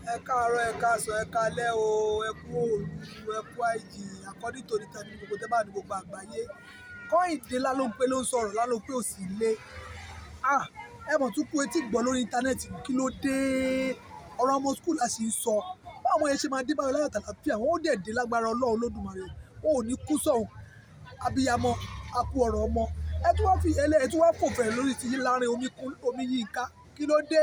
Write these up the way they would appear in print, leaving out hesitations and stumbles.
Ẹ káàárọ̀, ẹ káàsán, ẹ káalẹ́ o, ẹ kú òru, ẹ kú àìjì, according to the time ní gbogbo tẹ́ bá ní gbogbo àgbáyé. Kọ́hìndé Lálónpé ló ń sọ̀rọ̀, Lálónpé ò sí ilé. Ah! Ẹ mọ̀ tún kú etí gbọ́ lórí íńtánẹ́ẹ̀tì, kí ló dé? Ọ̀rọ̀ ọmọ school la sì ń sọ. Báwo ọmọ yẹn ṣe máa dé báyọ̀ láyọ̀ àtàlàáfíà, wọ́n ó dẹ̀ dé lágbára Ọlọ́run Olódùmarè. Wọn ò ní kú sọ̀hún. Abiyamọ, a kú ọ̀rọ̀ ọmọ. Ẹ tún wá fi ìyẹn lẹ̀, ẹ tún wá fò fẹ̀rẹ̀ lórí ti yín Lanre Omiyinka. Kí ló dé?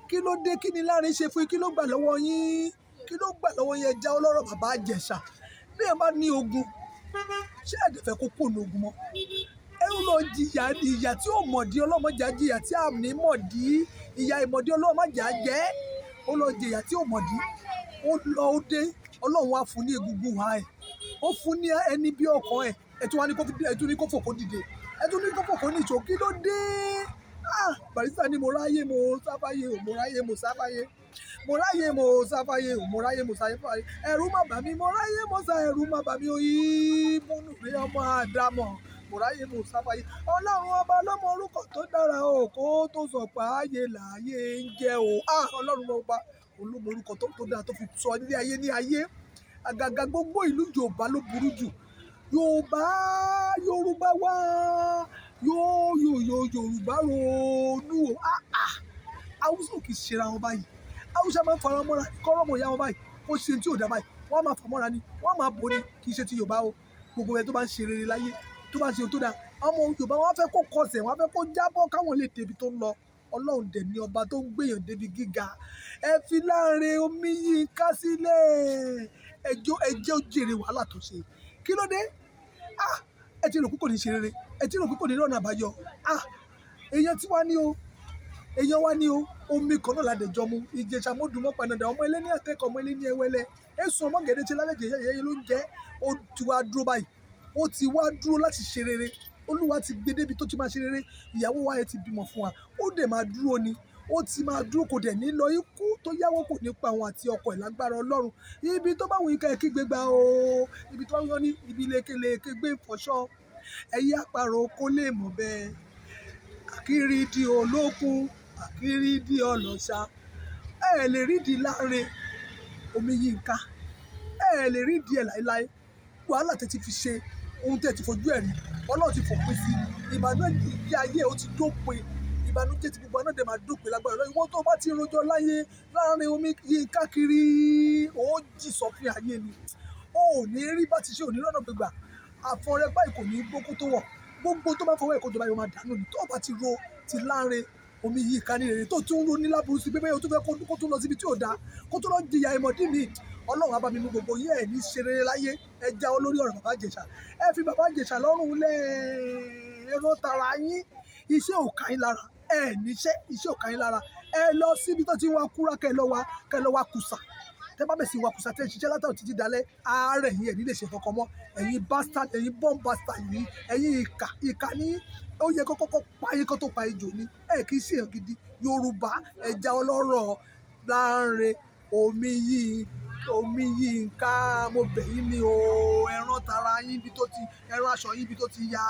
Kí ló dé? Kí ni Lanre ṣe fún yín? Kí ló gbà lọ́wọ́ yín? Kí ló gbà lọ́wọ́ yín? Ẹ já ọlọ́rọ̀ bàbá Ìjẹ̀ṣà. Bí ẹ bá ní ogun, ṣé ẹ dẹ̀ fẹ́ kó kúrò ní ogun mọ́? Ẹrú lọ jìyà, ìyà tí ó mọ̀dí, ọlọ́mọjà jìyà tí a ní mọ̀dí, ìyà ìmọ̀dí ọlọ́mọjà jẹ́. Ó lọ jìyà tí ó mọ̀dí, ó lọ ó dé, Ọlọ́run wá fún ní egungun ha ẹ̀. Ó fún ní ẹni bí ọkàn ẹ̀. Ẹ tún wá ní kó fi, ẹ tún ní kó fò kó dìde. Ẹ tún ní kó fò kó nìṣó. Kí ló dé? Ah! Barrister ní mo ráyè, mo sáfáyé o, mo ráyè, mo sáfáyé. Mo ráyè, mo sáfáyé o, mo ráyè, mo sáfáyé. Ẹ̀rù má bà mí, mo ráyè, mo sá, ẹ̀rù má bà mí o. Ìbùnú rẹ ọmọ Àdámọ̀. Mo ráyè, mo sáfáyé. Ọlọ́run ọba ló mọ orúkọ tó dára o, kó tó sọ pé ayé láyé ń jẹ́ o. Ah! Ọlọ́run ọba ló mọ orúkọ tó dára tó fi sọ ilé ayé ní ayé. Àgàgà gbogbo ìlú Yorùbá ló burú jù. Yorùbá, Yorùbá wá. Yóò, yóò, yóò, Yorùbá ronú o. Ah! Ah! Hausa ò kì í ṣe ra wọn báyìí. Hausa máa ń fara mọ́ra, kọ́rọ́ mọ́ ìyá wọn báyìí. Ó ṣe tí ò dá báyìí. Wọ́n á máa fà mọ́ra ni, wọ́n á máa bò ni. Kì í ṣe ti Yorùbá o. Gbogbo ẹni tó bá ń ṣe rere láyé, tó bá ń ṣe ohun tó dáa, ọmọ Yorùbá wọ́n á fẹ́ kó kọsẹ̀, wọ́n á fẹ́ kó jábọ́ káwọn lè débi tó ń lọ. Ọlọ́run dẹ̀ ni ọba tó ń gbéyàn débi gíga. Ẹ fi Lanre Omiyinka sílẹ̀. Ẹjọ́, ẹ jẹ́ ó jèrè wàhálà tó ṣe. Kí ló dé? Ah! Ẹ ti rò pé kò ní ṣe rere. Ẹ ti rò pé kò ní rọ̀nà àbáyọ. Ah! Èèyàn tí wá ní o. Èèyàn wá ní o. Omi kan náà la dẹ̀ jọ mu. Ìjẹ̀ṣà mọ́dùmọ́ panadà, ọmọ ẹlẹ́ni àtẹ́kọ̀, ọmọ ẹlẹ́ni ẹwẹ́lẹ́. Èso ọmọ gẹ̀dẹ̀ tí lálẹ́ jẹ yẹyẹ ló ń jẹ́. Ó ti wá dúró báyìí. Ó ti wá dúró láti ṣe rere. Olúwa ti gbé débi tó ti máa ṣe rere. Ìyàwó wa yẹn ti bímọ fún wa. Ó dẹ̀ máa dúró ni. Ó ti máa dúró, kò dẹ̀ ní lọ ikú tó yáwó kò ní pa òun àti ọkọ ẹ̀ lágbára Ọlọ́run. Ibi tó bá wù yín ká ẹ kígbe gbà o. Ibi tó bá wù yín ní ibi lékelèké gbé ìfọṣọ. Ẹyẹ àparò kó lè mọ̀ bẹ́ẹ̀. Àkírí di olókun, àkírí di ọlọ́ṣà. Ẹ lè rí di Lanre Omiyinka. Ẹ lè rí di ẹ̀ láéláé. Wàhálà tí ẹ ti fi ṣe, ohun tí ẹ ti fojú ẹ rí, Ọlọ́run ti fòpin sí. Ìbànújẹ́ ayé ó ti dópin. Ìbànújẹ́ tí gbogbo wa náà dẹ̀ máa dópin lágbára Ọlọ́run. Ìwọ tó bá ti rojọ́ láyé Lanre Omiyinka kiri, ó jì sọ́fin ayé ni. O ò ní rí bá ti ṣe, ò ní rọ́nà gbégbà. Àfọ̀rẹ́ báyìí kò ní gbókú tó wọ̀. Gbogbo tó bá fọwọ́ ẹ̀ kó jọba yóò máa dànù ni. Tó bá ti ro ti Lanre Omiyinka ní rere, tó tún ro ní láburú sí pé bóyá o tún fẹ́ kó tún lọ síbi tí ò dáa, kó tún lọ jìyà ìmọ̀dí mi. Ọlọ́run á bá mi mú gbogbo yín, ẹ ní ṣe rere láyé. Ẹ já olórí ọ̀rọ̀ bàbá Ìjẹ̀ṣà. Ẹ fi bàbá Ìjẹ̀ṣà lọ́rùn lẹ̀. Ẹ rán tara yín. Iṣẹ́ ò ká yín lára. Ẹ ní iṣẹ́, iṣẹ́ ò ká yín lára. Ẹ lọ síbi tó ti ń wá kúrá, kẹ́ lọ wá, kẹ́ lọ wá kùsà. Tẹ́ bá bẹ̀ sí wá kùsà, tẹ́ ẹ ṣiṣẹ́ látàárọ̀ títí dalẹ́, àárẹ̀ yín ẹ̀ ní lè ṣe nǹkan mọ́. Ẹ̀yin bastard, ẹ̀yin born bastard yìí, ẹ̀yin ìkà, ìkà ní ó yẹ kó kọ́kọ́ pa yín kó tó pa ejò ni. Ẹ kì í ṣe èèyàn gidi. Yorùbá, ẹ já ọlọ́rọ̀ Lanre Omiyinka. Mo bẹ̀ yín ni o. Ẹ rán tara yín bí tó ti, ẹ rán aṣọ yín bí tó ti ya.